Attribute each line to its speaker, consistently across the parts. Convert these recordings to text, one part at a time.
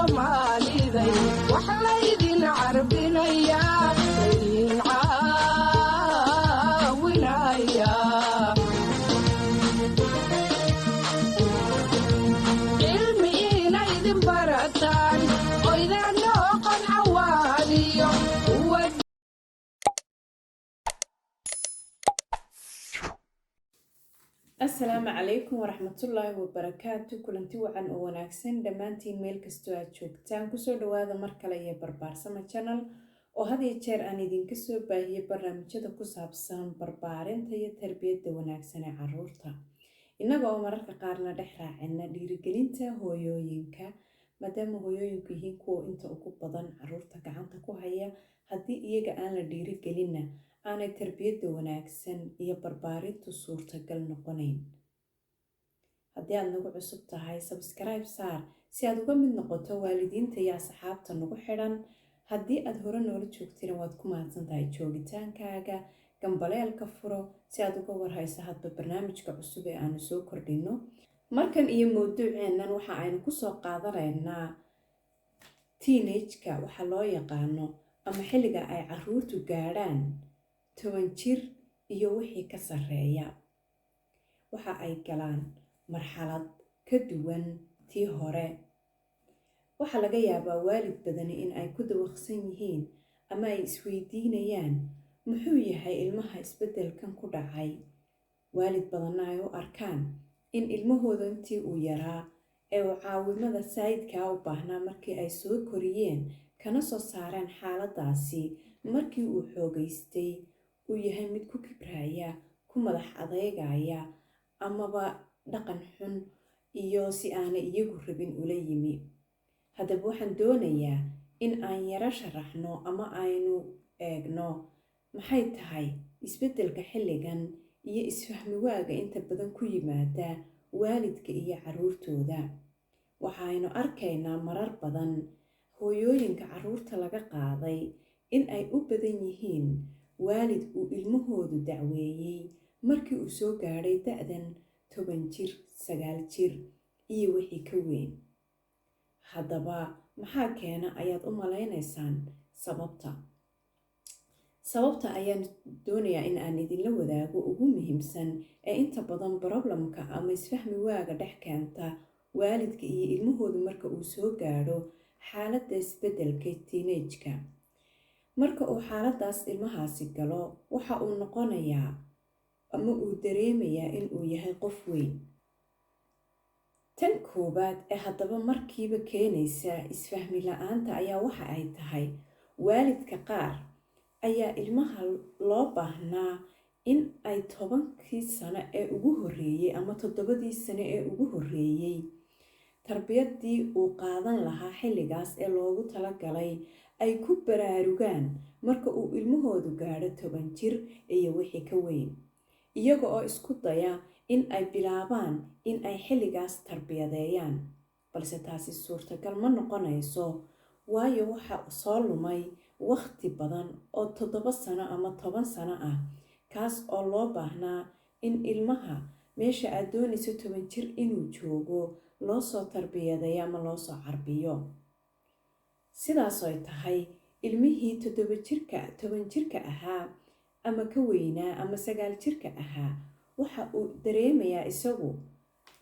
Speaker 1: Soomaaliday, wax laydin carbinayaa, laydin caawinayaa, cilmi inaydin barataan oydan noqon cawaaniyo kuwa.
Speaker 2: Asalaamu calaykum waraxmatullaahi wabarakaatu. Kulanti wacan oo wanaagsan dhammaantiin meel kastoo aad joogtaan. Kusoo dhawaada mar kale iyo Barbaarsama Channel, oo had iyo jeer aan idinka soo baahiyey barnaamijyada ku saabsan barbaarinta iyo tarbiyadda wanaagsan ee caruurta, innaga oo mararka qaarna dhex raacina dhiirigelinta hooyooyinka, maadaama hooyooyinku yihiin kuwa inta ugu badan caruurta gacanta ku haya. Haddii iyaga aan la dhiirigelinna, aanay tarbiyadda wanaagsan iyo barbaarintu suurtagal noqonayn. Haddii aad nagu cusub tahay, subscribe saar si aad uga mid noqoto waalidiinta iyo asxaabta nagu xidhan. Haddii aad hore noola joogtina, waad ku mahadsan tahay joogitaankaaga. Gambaleelka furo si aad uga warhayso hadba barnaamijka cusub ee aanu soo kordhino. Markan iyo mowduuceennan waxa aynu kusoo qaadanaynaa teenage-ka waxaa loo yaqaano, ama xilliga ay caruurtu gaadhaan 10 jir iyo wixii ka sarreeya. Waxa ay galaan marxalad ka duwan tii hore. Waxaa laga yaabaa waalid badani in ay ku dawaqsan yihiin ama ay isweydiinayaan muxuu yahay ilmaha isbeddelkan ku dhacay. Waalid badanna ay u arkaan in ilmahooda intii uu yaraa ee uu caawimada saayidkaa u baahnaa, markii ay soo koriyeen kana soo saareen xaaladaasi, markii uu xoogaystay uu yahay mid ku kibraya, ku madax adeegaya, amaba dhaqan xun iyo si aanay iyagu rabin ula yimi. Haddaba waxaan doonayaa in aan yaro sharaxno ama aynu eegno maxay tahay isbeddelka xilligan iyo isfahmi waaga inta badan ku yimaada waalidka iyo caruurtooda. Waxaynu arkaynaa marar badan hooyooyinka caruurta laga qaaday in ay u badan yihiin waalid uu ilmahoodu dacweeyey markii uu soo gaadhay da-dan 10 jir, 9 jir iyo wixii ka weyn. Haddaba maxaa keena ayaad u malaynaysaan sababta? Sababta ayaan doonayaa in aan idinla wadaago ugu muhiimsan ee inta badan problemka ama isfahmi waaga dhex keenta waalidka iyo ilmahoodu marka uu soo gaadho xaaladda isbeddelka teenage-ka. Marka uu xaaladaas ilmahaasi galo, waxa uu noqonayaa ama uu dareemayaa in uu yahay qof weyn. Tan koowaad ee haddaba markiiba keenaysa isfahmi la-aanta ayaa waxa ay tahay waalidka qaar ayaa ilmaha loo baahnaa in ay 10-kii sano ee ugu horreeyey ama 7-dii sano ee ugu horreeyey tarbiyadii uu qaadan lahaa xilligaas ee loogu talagalay ay ku baraarugaan marka uu ilmahoodu gaadho 10 jir iyo wixii ka weyn, iyaga oo isku daya in ay bilaabaan in ay xilligaas tarbiyadeeyaan. Balse taasi suurtagal ma noqonayso, waayo waxa soo lumay wakhti badan oo 7 sano ama 10 sano ah, kaas oo loo baahnaa in ilmaha meesha aad doonayso 10 jir inuu joogo loo soo tarbiyadeeyo ama loo soo carbiyo. Sidaasoy tahay, ilmihii 7 jirka, 10 jirka ahaa ama ka weynaa ama 9 jirka ahaa waxa uu dareemayaa isagu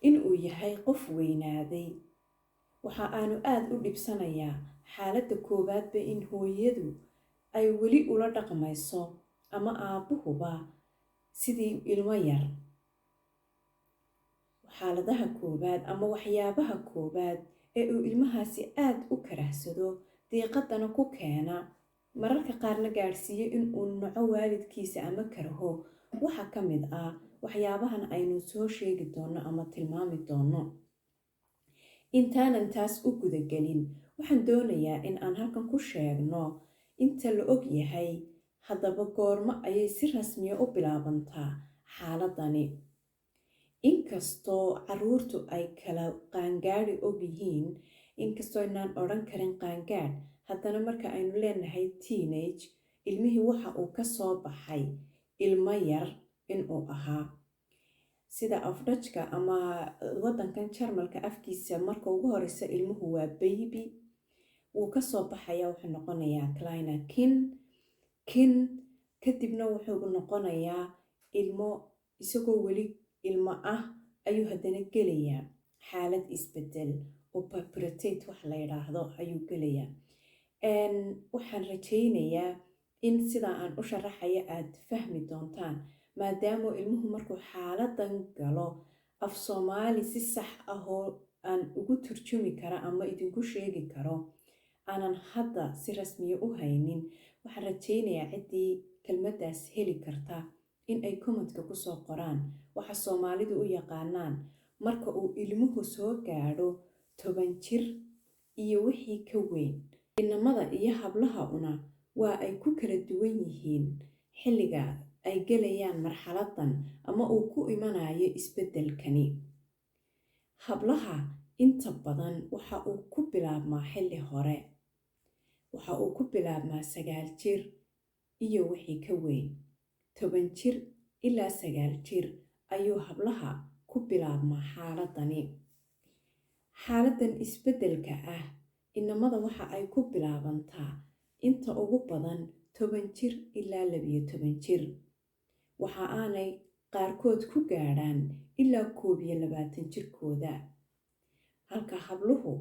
Speaker 2: inuu yahay qof weynaaday. Waxa aanu aada u dhibsanayaa xaaladda koowaadba in hooyadu ay weli ula dhaqmayso ama aabbuhuba sidii ilmo yar. Xaaladaha koowaad ama waxyaabaha koowaad ee uu ilmahaasi aada u karahsado, diiqadana ku keena, mararka qaarna gaadhsiiyo in uu naco waalidkiisa ama karho, waxaa ka mid ah waxyaabahan aynu soo sheegi doono ama tilmaami doono. Intaanan taas u gudagelin, waxaan doonayaa in aan halkan ku sheegno inta la og yahay. Haddaba goormo ayay si rasmiya u bilaabantaa xaaladani? Inkastoo caruurtu ay kala qaangaadi og yihiin, inkastoo inaan odhan karin qaangaadh, haddana marka aynu leenahay teenage, ilmihii waxa uu ka soo baxay ilmo yar inuu ahaa. Sida afdhajka ama wadankan Jarmalka afkiisa, marka ugu horeysa ilmuhu waa baby. Wuu kasoo baxayaa, wuxuu noqonayaa kleiner Kind. Kind kadibna wuxuu noqonayaa ilmo. Isagoo weli ilmo ah ayuu haddana gelayaa xaalad isbedel oo Pubertät wax la yidhaahdo ayuu gelayaa. Waxaan rajaynayaa in sidaa aan u sharaxayo aada fahmi doontaan, maadaama ilmuhu markuu xaaladan galo af Soomaali si sax ah oo aan ugu turjumi kara ama idinku sheegi karo aanan hadda si rasmiya u haynin. Waxaan rajaynayaa ciddii kelmaddaas heli karta in ay commentka kusoo qoraan waxa Soomaalidu u yaqaanaan marka uu ilmuhu soo gaadho 10 jir iyo wixii ka weyn. Inamada iyo hablaha una waa ay ku kala duwan yihiin xilliga ay gelayaan marxaladan ama uu ku imanayo isbeddelkani. Hablaha inta badan waxa uu ku bilaabmaa xilli hore, waxa uu ku bilaabmaa 9 jir iyo wixii ka weyn. 10 jir ilaa 9 jir ayuu hablaha ku bilaabmaa xaaladani. Xaaladan isbeddelka ah inamada waxa ay ku bilaabantaa inta ugu badan 10 jir ilaa 12 jir, waxa aanay qaarkood ku gaadhaan ilaa 21 jirkooda, halka habluhu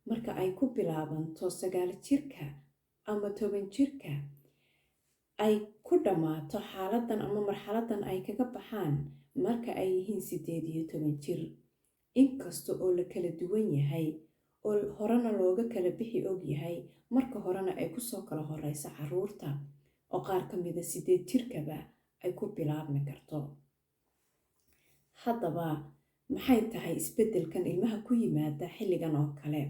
Speaker 2: marka ay ku bilaabanto 9 jirka ama 10 jirka ay ku dhammaato xaaladan ama marxaladan ay kaga baxaan marka ay yihiin 18 jir. Inkasta oo la kala duwan yahay oo horena looga kala bixi og yahay, marka horena ay kusoo kala horeyso caruurta oo qaar ka mida 8 jirkaba ay ku bilaabmi karto. Haddaba maxay tahay isbeddelkan ilmaha ku yimaada xilligan oo kale?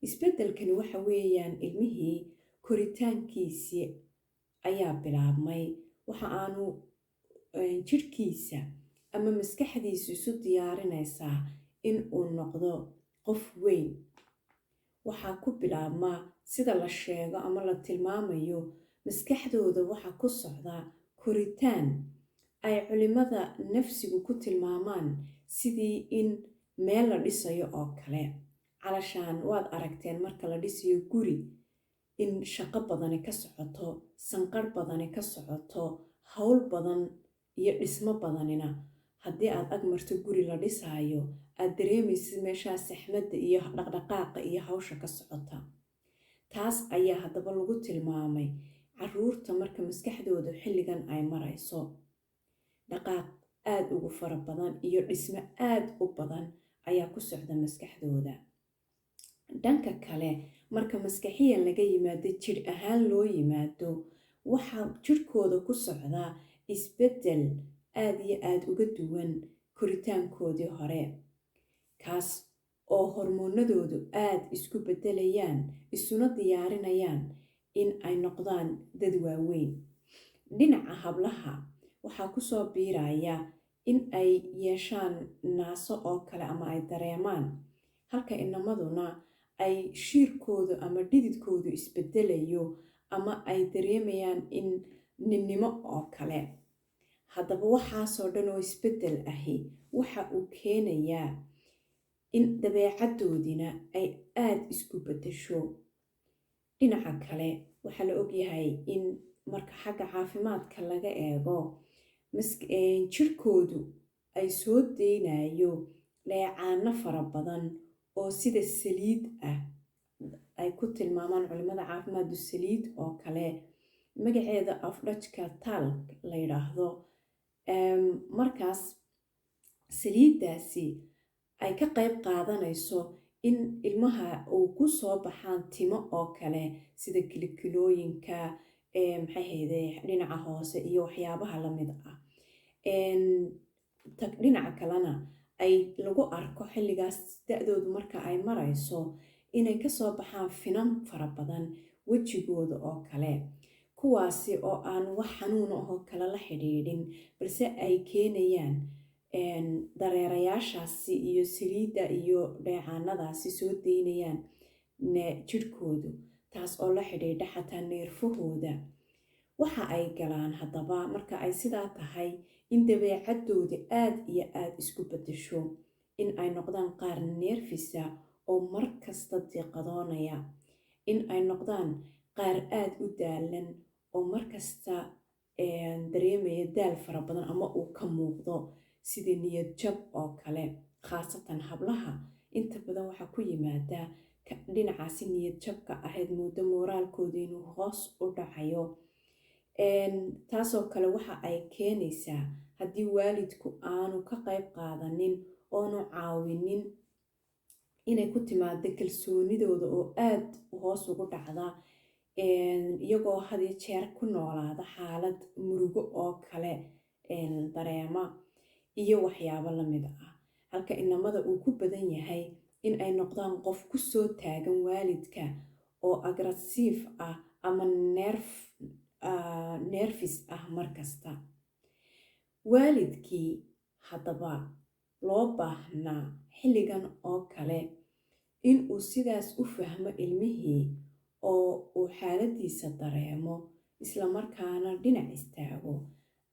Speaker 2: Isbeddelkani waxa weeyaan ilmihii koritaankiisii ayaa bilaabmay. Waxa aanu jidhkiisa ama maskaxdiisu isu diyaarinaysaa in uu noqdo qof weyn. Waxaa ku bilaabmaa, sida la sheego ama la tilmaamayo, maskaxdooda waxaa ku socda koritaan ay culimada nafsigu ku tilmaamaan sidii in meel la dhisayo oo kale. Calashaan waad aragteen marka la dhisayo guri in shaqo badani ka socoto, sanqarh badani ka socoto, howl badan iyo dhismo badanina. Haddii aad ag marto guri la dhisaayo, aad dareemaysid meeshaa saxmadda iyo dhaqdhaqaaqa iyo hawsha ka socota. Taas ayaa haddaba lagu tilmaamay caruurta marka maskaxdoodu xilligan ay marayso. Dhaqaaq aada ugu fara badan iyo dhismo aada u badan ayaa ku socda maskaxdooda. Dhanka kale, marka maskaxiyan laga yimaado, jidh ahaan loo yimaado, waxaa jidhkooda ku socda isbeddel aada iyo aada uga duwan koritaankoodii hore, kaas oo hormoonadoodu aada isku beddelayaan, isuna diyaarinayaan in ay noqdaan dad waaweyn. Dhinaca hablaha waxaa kusoo biiraya in ay yeeshaan naaso oo kale ama ay dareemaan, halka inamaduna ay shiirkoodu ama dhididkoodu isbedelayo ama ay dareemayaan in ninnimo oo kale. Haddaba waxaasoo dhan oo isbeddel ahi waxa uu keenayaa in dabeecaddoodina ay aada isku beddesho. Dhinaca kale, waxaa la ogyahay in marka xagga caafimaadka laga eego jirkoodu ay soo deynayo dheecaano fara badan oo sida saliid ah ay ku tilmaamaan culimada caafimaaddu, saliid oo kale, magaceeda afdhajka Talg la yidhaahdo. Markaas saliiddaasi ay ka qayb qaadanayso in ilmaha uu ku soo baxaan timo oo kale, sida kilikilooyinka, maxay hayde, dhinaca hoose iyo waxyaabaha lamid ah. Dhinaca kalena ay lagu arko xilligaas da-doodu marka ay marayso inay kasoo baxaan finan fara badan wejigooda oo kale, kuwaasi oo aan wax xanuun ahoo kale la xidhiidhin, balse ay keenayaan dareerayaashaasi iyo saliidda iyo dheecaanadaasi soo deynayaan jidhkoodu, taas oo la xidhiidha xataa neerfahooda. Waxa ay galaan haddaba marka ay sidaa tahay in dabeecadooda aada iyo aada isku beddesho, in ay noqdaan qaar neerfisa oo mar kasta diiqadoonaya. In ay noqdaan qaar aada u daalan oo markasta dareemaya daal fara badan ama uu ka muuqdo sida niyad jab oo kale, khaasatan hablaha inta badan waxaa ku yimaada dhinacaasi niyad jabka ahayd, muddo mooraalkooda inuu hoos u dhacayo. Taasoo kale waxa ay keenaysaa haddii waalidku aanu ka qayb qaadanin oonu caawinin inay ku timaado kalsoonidooda oo aada hoos ugu dhacda, iyagoo had iyo jeer ku noolaada xaalad murugo oo kale dareema iyo waxyaabo lamid ah. Halka inamada uu ku badan yahay in ay noqdaan qof kusoo taagan waalidka oo aggressive ah ama nervous ah markasta. Waalidkii haddaba loo baahnaa xilligan oo kale inuu sidaas u fahmo ilmihii oo uu xaaladiisa dareemo, islamarkaana dhinac istaago,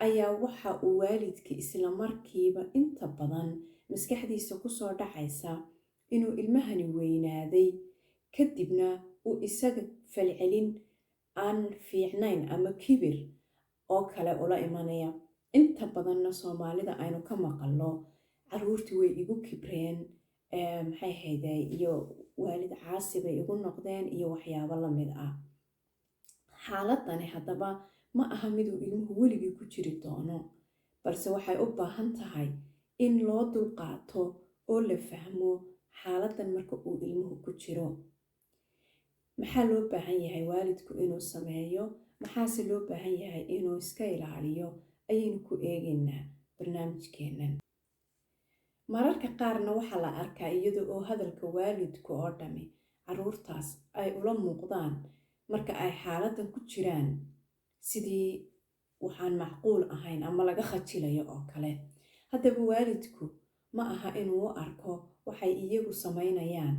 Speaker 2: ayaa waxa uu waalidkii islamarkiiba inta badan maskaxdiisa kusoo dhacaysa inuu ilmahani weynaaday, kadibna uu isaga falcelin aan fiicnayn ama kibir oo kale ula imanaya. Inta badanna Soomaalida aynu ka maqalno "Caruurtii way igu kibreen", maxay hayde, iyo "Waalid caasi bay igu noqdeen" iyo waxyaabo lamid ah. Xaaladani haddaba ma aha miduu ilmuhu weligii ku jiri doono, balse waxay u baahan tahay in loo dulqaato oo la fahmo xaaladan marka uu ilmuhu ku jiro. Maxaa loo baahan yahay waalidku inuu sameeyo, maxaase loo baahan yahay inuu iska ilaaliyo, ayaynu ku eegaynaa barnaamijkeennan. Mararka qaarna waxaa la arkaa iyada oo hadalka waalidku oo dhami caruurtaas ay ula muuqdaan marka ay xaaladan ku jiraan sidii waxaan macquul ahayn ama laga khajilayo oo kale. Haddaba waalidku ma aha inuu u arko waxay iyagu sameynayaan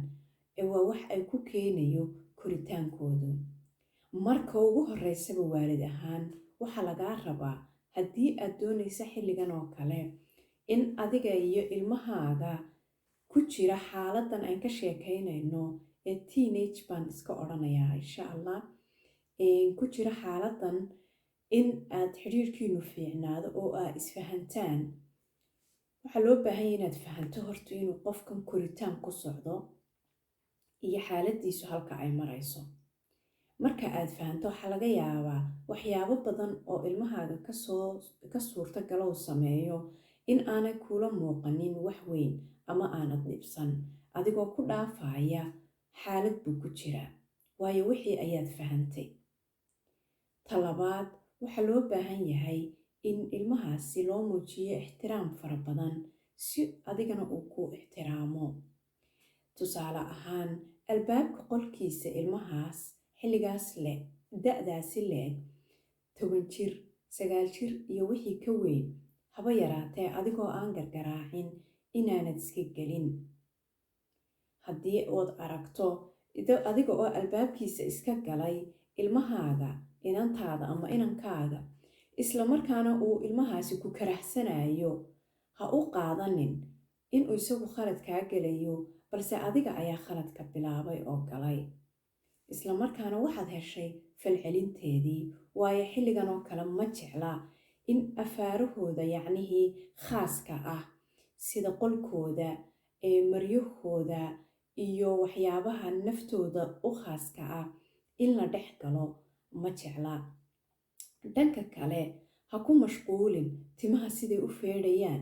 Speaker 2: ee waa wax ay ku keenayo koritaankoodu. Marka ugu horeysaba, waalid ahaan waxaa lagaa rabaa, haddii aad doonaysa xilligan oo kale in adiga iyo ilmahaaga ku jira xaaladan aan ka sheekaynayno ee teenage baan iska odhanayaa insha Allah, ku jira xaaladan, in aad xidhiirkiinu fiicnaado oo aad isfahantaan, waxaa loo baahanya inaad fahanto horta inuu qofkan koritaan ku socdo iyo xaaladiisu halka ay marayso. Marka aad fahanto, waxaa laga yaabaa waxyaabo badan oo ilmahaaga kasoo ka suurta galow sameeyo in aanay kuula muuqanin wax weyn ama aanad dhibsan, adigoo ku dhaafaya xaalad buu ku jiraa, waayo wixii ayaad fahantay. Talabaad, waxaa loo baahan yahay in ilmahaasi loo muujiyo ixtiraam fara badan si adigana uu ku ixtiraamo. Tusaale ahaan, albaabka qolkiisa ilmahaas xilligaas le da-daasi le-eg, 10 jir, 9 jir iyo wixii ka weyn, haba yaraatee adigoo aan gargaraacin inaanad iska gelin. Haddii ood aragto adiga oo albaabkiisa iska galay ilmahaaga, inantaada ama inankaaga, islamarkaana uu ilmahaasi ku karahsanayo, ha u qaadanin inuu isagu khalad kaa gelayo, balse adiga ayaa khaladka bilaabay oo galay, islamarkaana waxaad heshay falcelinteedii. Waayo xilligan oo kale ma jecla in afaarahooda, yacnihii khaaska ah, sida qolkooda, maryahooda iyo waxyaabaha naftooda u khaaska ah in la dhex galo ma jecla. Dhanka kale, ha ku mashquulin timaha siday u feedhayaan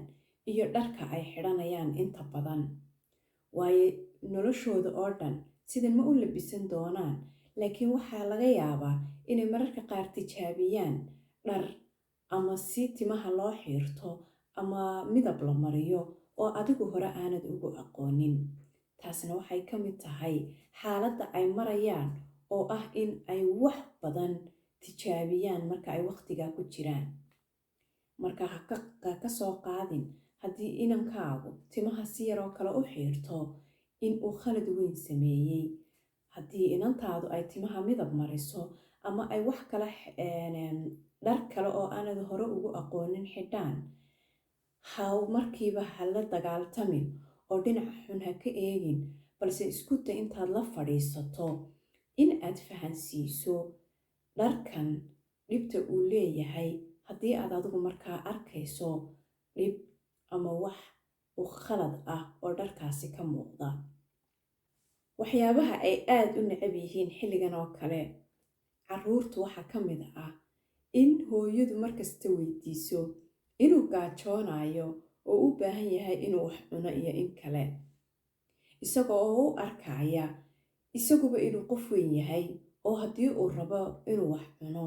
Speaker 2: iyo dharka ay xidhanayaan inta badan, waayo noloshooda oo dhan sidan ma u labisan doonaan, laakiin waxaa laga yaabaa inay mararka qaar tijaabiyaan dhar ama si timaha loo xiirto ama midab la mariyo oo adigu hore aanad ugu aqoonin. Taasna waxay ka mid tahay xaaladda ay marayaan oo ah in ay wax badan tijaabiyaan marka ay waqtigaa ku jiraan. Marka ha ka soo qaadin haddii inankaagu timaha si yaroo kale u xiirto in uu khalad weyn sameeyey. Haddii inantaadu ay timaha midab mariso ama ay wax kale, dhar kale oo aanad hore ugu aqoonin xidhaan, ha markiiba ha la dagaaltamin oo dhinaca xun ha ka eegin, balse isku day intaad la fadhiisato. in aad fahansiiso dharkan dhibta uu leeyahay haddii aad adigu markaa arkayso dhib ama wax u khalad ah oo dharkaasi ka muuqda. Waxyaabaha ay aada u necab yihiin xilligan oo kale carruurtu waxaa ka mid ah in hooyadu markasta weydiiso inuu gaajoonayo oo u baahan yahay inuu wax cuno iyo in kale, isaga oo u arkaya isaguba inuu qof weyn yahay oo haddii uu rabo inuu wax cuno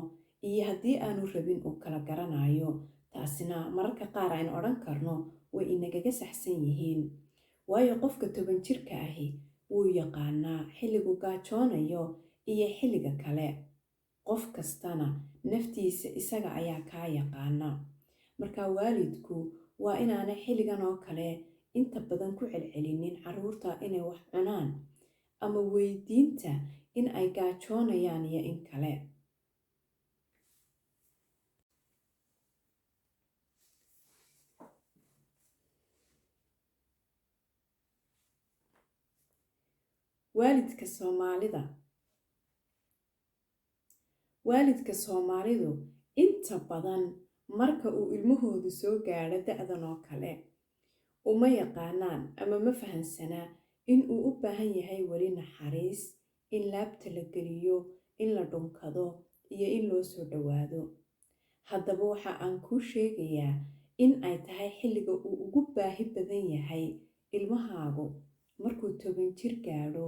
Speaker 2: iyo haddii aanu rabin uu kala garanayo. Taasina mararka qaar aynu odhan karno way inagaga saxsan yihiin, waayo qofka 10 jirka ahi wuu yaqaanaa xilligu gaajoonayo iyo xilliga kale. Qof kastana naftiisa isaga ayaa kaa yaqaana. Marka waalidku waa inaanay xilligan oo kale inta badan ku celcelinin carruurta inay wax cunaan ama weydiinta in ay gaajoonayaan iyo in kale. Waalidka Soomaalida, waalidka Soomaalidu inta badan marka uu ilmahoodu soo gaadho da-dan oo kale uma yaqaanaan ama ma fahansanaa in uu u baahan yahay weli naxariis, in laabta la geliyo, in la dhunkado iyo in loo soo dhowaado. Haddaba waxa aan kuu sheegayaa in ay tahay xilliga uu ugu baahi badan yahay ilmahaagu markuu 10 jir gaadho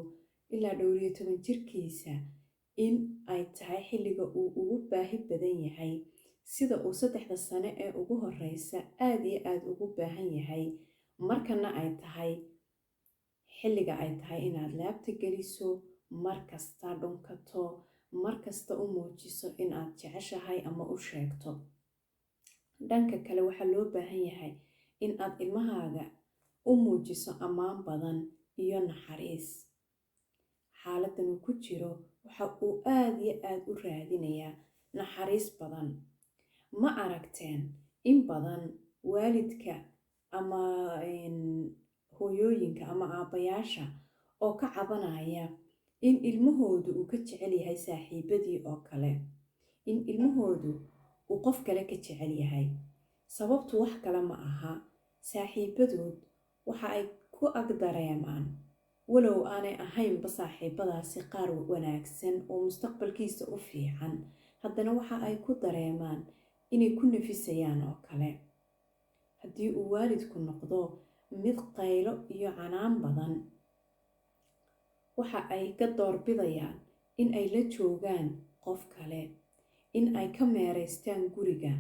Speaker 2: ilaa 14 jirkiisa, in ay tahay xilliga uu ugu baahi badan yahay, sida uu 3da sano ee ugu horeysa aada iyo aada ugu baahan yahay. Markana ay tahay xilliga ay tahay inaad laabta geliso, mar kasta dhunkato, mar kasta u muujiso in aad jeceshahay ama u sheegto. Dhanka kale waxaa loo baahan yahay in aad ilmahaaga u muujiso ammaan badan iyo naxariis. Xaaladan uu ku jiro waxa uu aada iyo aada u raadinayaa naxariis badan. Ma aragteen in badan waalidka ama hooyooyinka ama aabbayaasha oo ka cabanaya in ilmahoodu uu ka jecel yahay saaxiibadii oo kale, in ilmahoodu uu qof kale ka jecel yahay? Sababtu wax kale ma aha, saaxiibadood waxa ay ku ag dareemaan, walow aanay ahaynba saaxiibadaasi qaar wanaagsan oo mustaqbalkiisa u fiican, haddana waxa ay ku dareemaan inay ku nafisayaan oo kale. Haddii uu waalidku noqdo mid qaylo iyo canaan badan, waxa ay ka doorbidayaan in ay la joogaan qof kale, in ay ka meeraystaan guriga,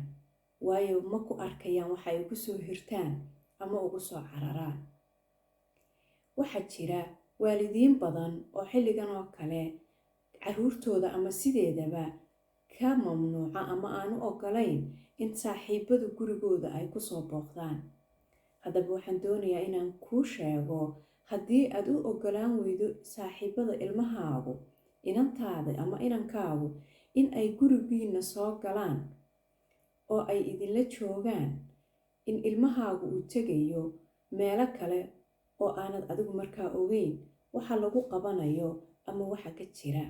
Speaker 2: waayo ma ku arkayaan waxa ay ugu soo hirtaan ama ugu soo cararaan. Waxaa jira waalidiin badan oo xilligan oo kale carruurtooda ama sideedaba ka mamnuuca ama aanu ogolayn in saaxiibadu gurigooda ay kusoo booqdaan. Haddaba waxaan doonayaa inaan kuu sheego, haddii aad u ogolaan weydo saaxiibada ilmahaagu, inantaada ama inankaagu, in ay gurigiina soo galaan oo ay idinla joogaan, in ilmahaagu uu tegayo meelo kale oo aanad adigu markaa ogeyn waxa lagu qabanayo ama waxa ka jira.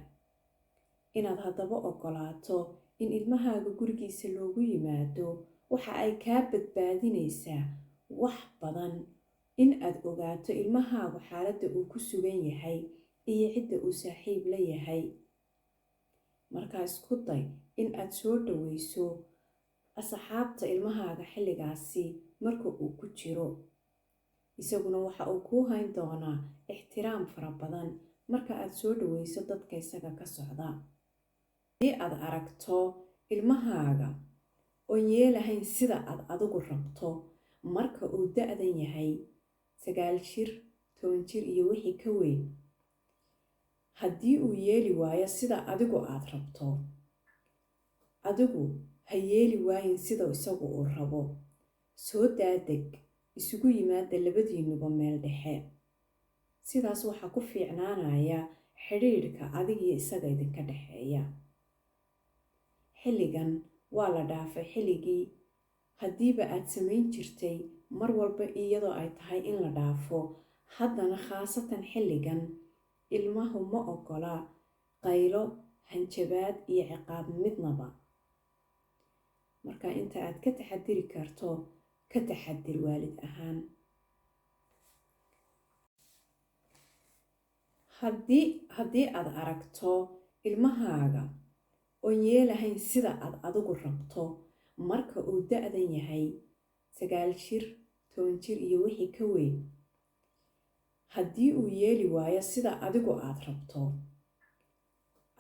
Speaker 2: Inaad haddaba ogolaato in ilmahaaga gurigiisa loogu yimaado waxa ay kaa badbaadinaysaa wax badan, in aad ogaato ilmahaagu xaaladda uu ku sugan yahay iyo cidda uu saaxiib la yahay. Markaa isku day in aad soo dhaweyso asxaabta ilmahaaga xilligaasi marka uu ku jiro, isaguna waxa uu kuu hayn doonaa ixtiraam fara badan marka aad soo dhaweyso dadka isaga ka socda. Haddii aad aragto ilmahaaga oon yeelahayn sida aad adigu rabto marka uu da-dan yahay 9 jir, 10 jir iyo wixii ka weyn, haddii uu yeeli waayo sida adigu aad rabto, adigu ha yeeli waayin sida isagu uu rabo. Soo daadeg, isugu yimaada labadiinuba meel dhexe. Sidaas waxaa ku fiicnaanaya xidhiidhka adigiyo isaga idinka dhexeeya. Xilligan waa la dhaafay xilligii haddiiba aad samayn jirtay mar walba iyadoo ay tahay in la dhaafo, haddana khaasatan xilligan ilmahu ma ogola Qaylo, hanjabaad iyo ciqaab midnaba. Marka inta aad ka taxadiri karto, ka taxadir waalid ahaan. Haddii aad aragto ilmahaaga oon yeelahayn sida aad adigu rabto marka uu da-dan yahay 9 jir, 10 jir iyo wixii ka weyn, haddii uu yeeli waayo sida adigu aad rabto,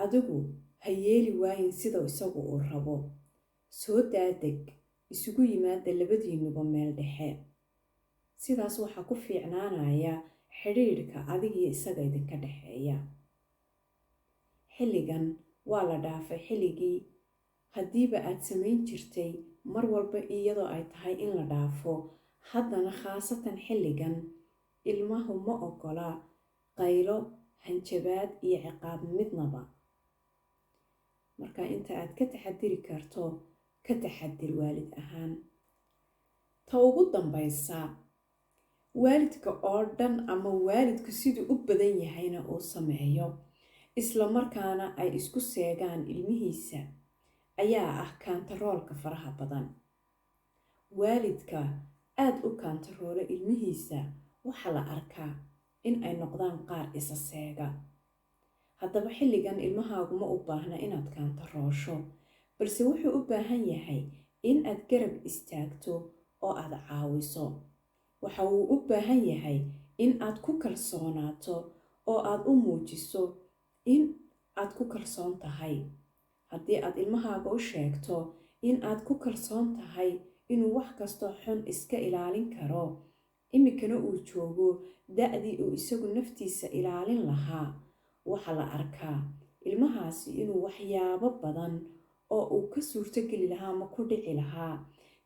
Speaker 2: adigu ha yeeli waayin sida isagu uu rabo. Soo daadeg, isugu yimaada labadiinuba meel dhexe. Sidaas waxaa ku fiicnaanaya xidhiidhka adigiyo isaga idinka dhexeeya. Xilligan waa la dhaafay xilligii haddiiba aad samayn jirtay mar walba iyadoo ay tahay in la dhaafo, haddana khaasatan xilligan ilmahu ma ogola qaylo, hanjabaad iyo ciqaab midnaba. Marka inta aad ka taxadiri karto, ka taxadir waalid ahaan. Ta ugu dambaysa, waalidka oo dhan ama waalidku siduu u badan yahayna uu sameeyo, isla markaana ay isku seegaan ilmihiisa, ayaa ah kaantaroolka faraha badan. Waalidka aada u kaantaroolo ilmihiisa waxaa la arkaa in ay noqdaan qaar isa seega. Haddaba xilligan ilmahaaguma u baahna inaad kaantaroosho, balse wuxuu u baahan yahay in aad garab istaagto oo aad caawiso. Waxa uu u baahan yahay in aad ku kalsoonaato oo aad u muujiso in aad ku kalsoon tahay. Haddii aad ilmahaaga u sheegto in aad ku kalsoon tahay inuu wax kastoo xun iska ilaalin karo, iminkana uu joogo da-dii uu isagu naftiisa ilaalin lahaa, waxaa la arkaa ilmahaasi inuu waxyaabo badan oo uu ka suurtogeli lahaa ama ku dhici lahaa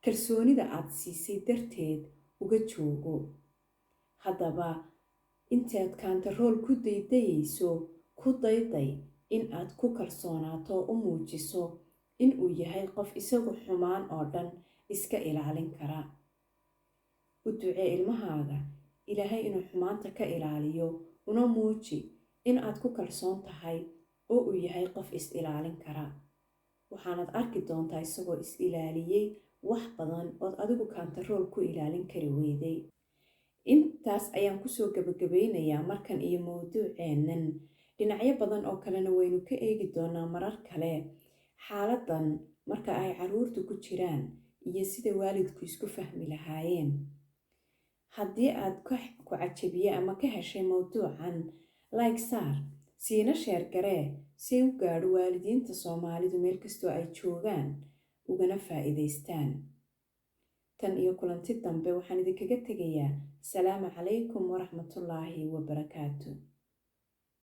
Speaker 2: kalsoonida aad siisay darteed uga joogo. Haddaba intaad kaantarool ku daydayayso, ku dayday in aad ku kalsoonaato oo u muujiso in uu yahay qof isagu xumaan oo dhan iska ilaalin kara. U ducee ilmahaaga Ilaahay inuu xumaanta ka ilaaliyo, una muuji in aad ku kalsoon tahay oo uu yahay qof is ilaalin kara. Waxaanad arki doontaa isagoo is ilaaliyey wax badan ood adigu kaantarool ku ilaalin kari weyday. Intaas ayaan kusoo gabagabeynayaa markan iyo mowduuceennan. Dhinacyo badan oo kalena waynu ka eegi doonaa marar kale xaaladan marka ay caruurtu ku jiraan iyo sida waalidku isku fahmi lahaayeen. Haddii aad ku cajabiye ama ka heshay mowduucan, like saar, siina share garee si u gaadho waalidiinta Soomaalidu meel kastoo ay joogaan ugana faa'iidaystaan. Tan iyo kulanti dambe, waxaan idinkaga tegayaa salaamu calaykum waraxmatullaahi wabarakaatu.